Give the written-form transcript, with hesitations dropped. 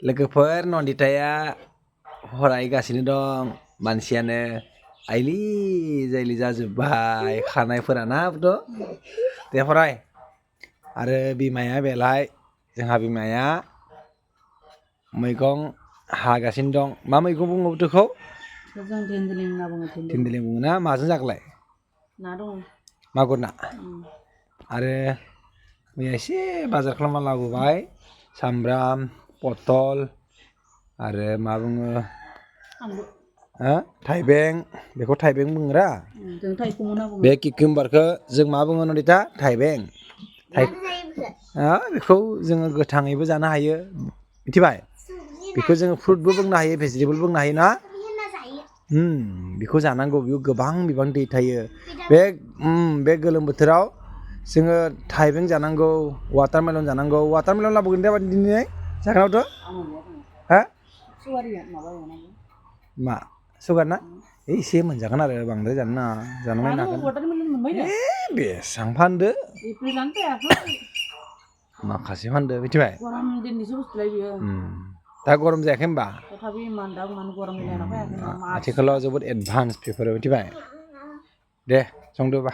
लोगोफोर नन्दिताया फरायगासिनो दं मानसियानो आइलि जाइलि जाजोब्बाय खानायफोरा ना थ' दे फराय आरो बिमाया बेलाय जोंहा बिमाया मैगं हागासिनो दं मा मैगं बुङो बेखौ जों धेन्देलिं होनना बुङो धेन्देलिं बुङो ना माजों जागोनलाय ना दं मागुर ना आरो मैया एसे बाजार खालामना लाबोबाय सामब्राम पटल आरो मा बुङो थाइबें बेखौ थाइबें बुङोरा जों थाइखुम होनना बुङो बे किकुम्बारखौ जों मा बुङो नन्दिता थाइबें बेखौ जोङो गोथाङैबो जानो हायो मिथिबाय बेखौ जोङो फ्रुटबो बुंनो हायो भेजिटेबल बुंनो हायो ना बेखौ जानांगौ बेयाव गोबां बिबां दै थायो बे गोलोम बोथोराव जोङो थाइबें जानांगौ वाटारमेलन जानांगौ वाटारमेलन लाबोगोन दे दिनै जाग्रायावथ' हा मा सुगार ना एसे मोनजागोन आरो बांद्राय जानो नाङा जानो नायनो हागोन बेसेबां फानदो माखासे फानदो मिथिबाय दा गरम जायाखै होनबा आथिखालाव जोबोद एडभान्स बेफोरो मिथिबाय दे संदोबा